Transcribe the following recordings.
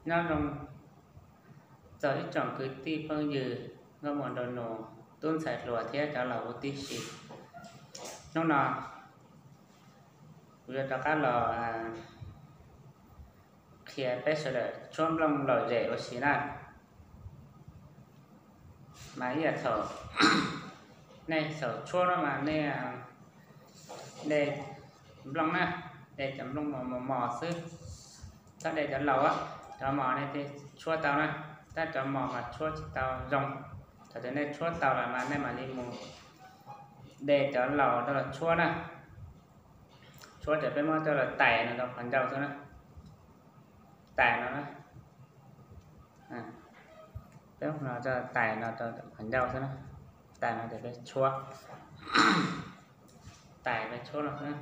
Nyob zoo txog ib tsoom kwv tij phooj ywg nkauj muam nraug nus, tub ntxhais hluas thiab cov laus huv tib si. Hnub no kuv yuav rov qab los qhia peb sawv daws tshuab nplooj lom zem ua si na. Mas ib yam thaum nej thaum tshuab no mas nej de nplooj na, de cov nplooj mos mos xwb. Txhob de cov laus, cov mos nej thiaj tshuab tau na, tab cov mos mas tshuab tsis tau zoo. Thaum twg nej tshuab tau lawm mas nej mam li mus de cov laus rau los tshuab na. Tshuab ces peb muab coj los tais no rau qhov ncauj xwb na. Tais no na. Peb muab no coj tais no rau qhov ncauj xwb na. Tais no ces peb tshuab, tais peb tshuab no xwb na.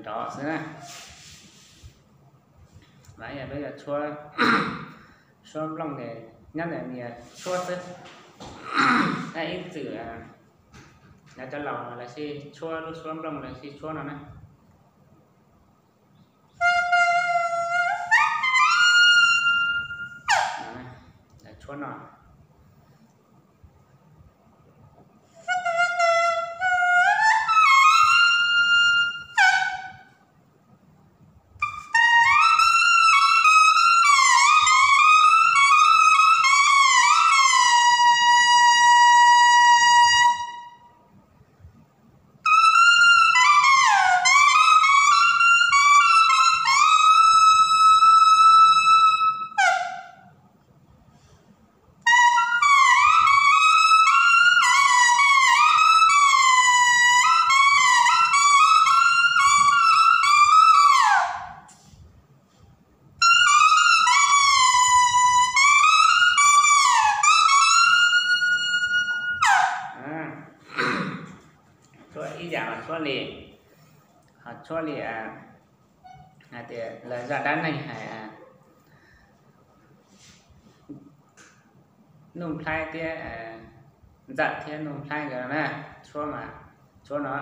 Nrov xwb na. Mas yog peb yuav tshuab, suab nplooj ces nyob ntawm nias tshuab xwb. Ib txwm cov laus lawv sib tshuab lub suab nplooj, lawv sib tshuab no na. Tshuab no. Tshuab ib yam los tshuab li, ho tshuab li hais tias lawv zaj dab neeg hais Nuj Nplhaib thiab, Ntxawm thiab Nuj Nplhaib nkawd na, tshuab mas, tshuab no.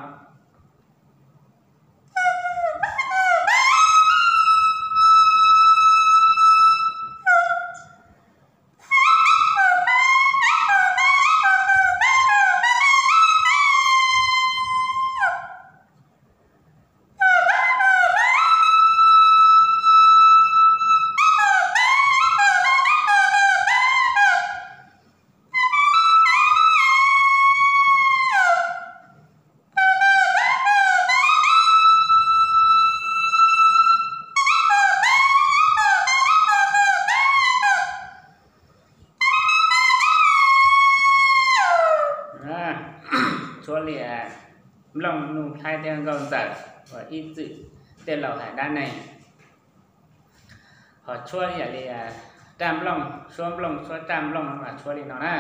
Tshuab li nplooj Nuj Nplhaib thiab Nkauj Ntxawm uas ib txwm tej laus hais dab neeg. Ho tshuab yam li raj nplooj, suab nplooj, tshuab raj nplooj no mas tshuab li no na.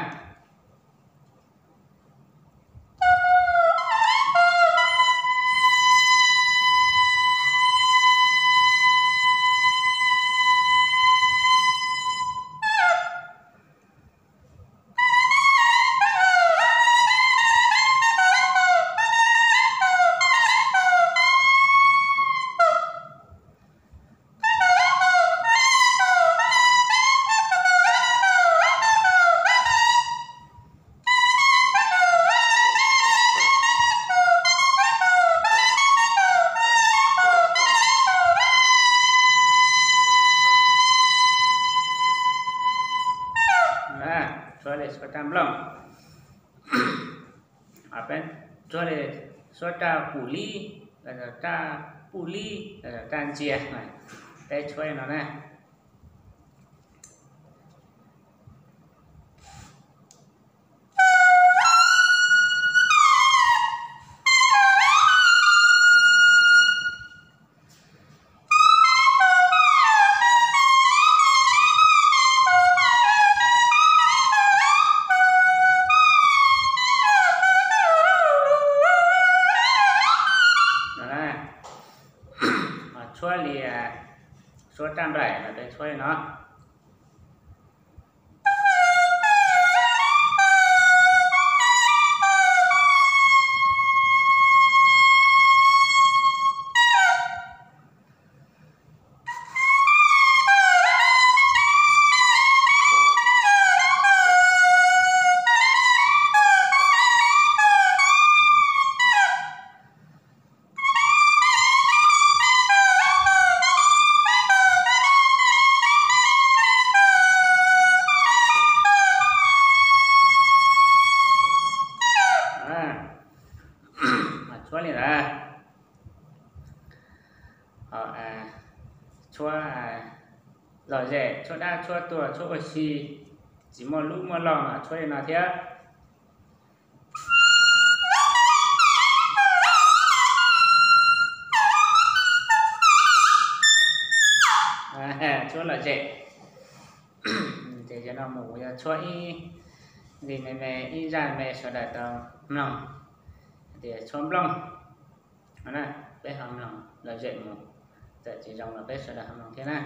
Tshuab li tshuab raj nplooj. Peb tshuab li suab raj pum lib, los yog raj puj lib, los yog raj ntsia, peb tshuab li no na. Tshuab li, suab raj nplaim no peb tshuab li no. Ho tshuab lom zem, tshuab dab, tshuab tuag, tshuab ua si, tsis muaj lub muaj loj mas tshuab li no thiab. Tshuab lom zem. Ces yog no mus yog tshuab ib nqi me me, ib zaj me sawv daws tau mloog tias tshuab nplooj. Peb ho mloog lom zem mus, txawm tsis zoo los peb sawv daws ho mloog thiab na.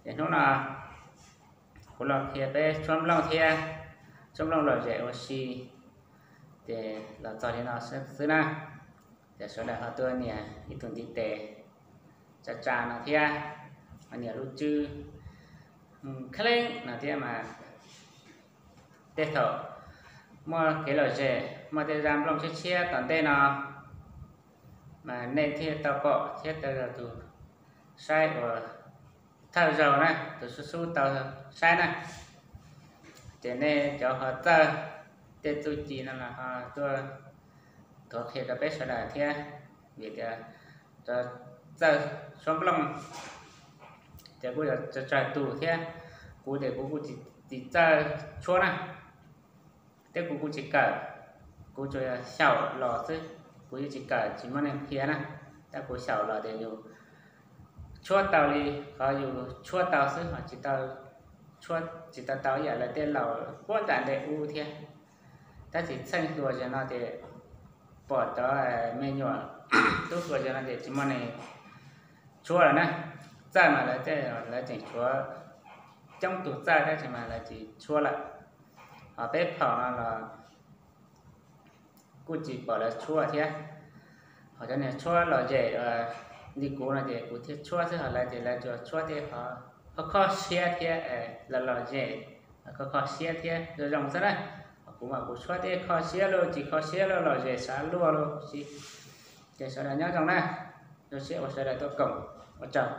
Ces hnub no kuv los qhia peb tshuab nplooj thiab, tshuab nplooj lom zem ua si, ces los txog li no xwb na. Ces sawv daws ho tuaj nias ib tug ntiv tes tsa tsa no thiab, ho nias lub tswb kheeb no thiab mas tej thaum muaj kev lom zem, muaj tej zaj nplooj tshiab tshiab tom ntej no mas nej thiaj tau pom thiab tau tus saib uas thawj zaug na, tus xub xub tau saib na. Ces nej cov ho txawj tej txuj ci no los ho tuaj thuav qhia rau peb sawv daws thiab, vim tias txawj tshuab nplooj ces kuj yuav tsawg tus thiab. Kuv ces kuv kuj tsis txawj tshuab na, thiab kuv kuj tsis kawm, kuv tsuas xyaum los xwb, kuv yeej tsis kawm tsis muaj neeg qhia na, tab kuv xyaum los tias yus tshuab tau li qhov yus tshuab tau xwb, ho tsis tau, tsis tau tau ib yam lawv tej laus puag nram ntej ub thiab. Tab sis txheej hluas zaum no ces pom cov me nyuam tub hluas zaum no ces tsis muaj neeg tshuab lawm na. Txawj mas lawv, lawv tseem tshuav, coob tug txawj tab sis mas lawv tsis tshuab lawm. Ho peb phaum no los kuj tsis pom lawv tshuab thiab. Ho cov niag tshuab lom zem li kuv no ces kuv thiaj tshuab xwb, ho lawv ces lawv tsuas tshuab tej qhov kho siab thiab, lom lom zem, kho kho siab thiab zoo zoo xwb na. Ho kuv mas kuv tshuab tej kho siab los tsis kho siab los lom zem sav luag los kuv tsis. Ces sawv daws nyob zoo na, zoo siab uas sawv daws tuaj koom, ua tsaug.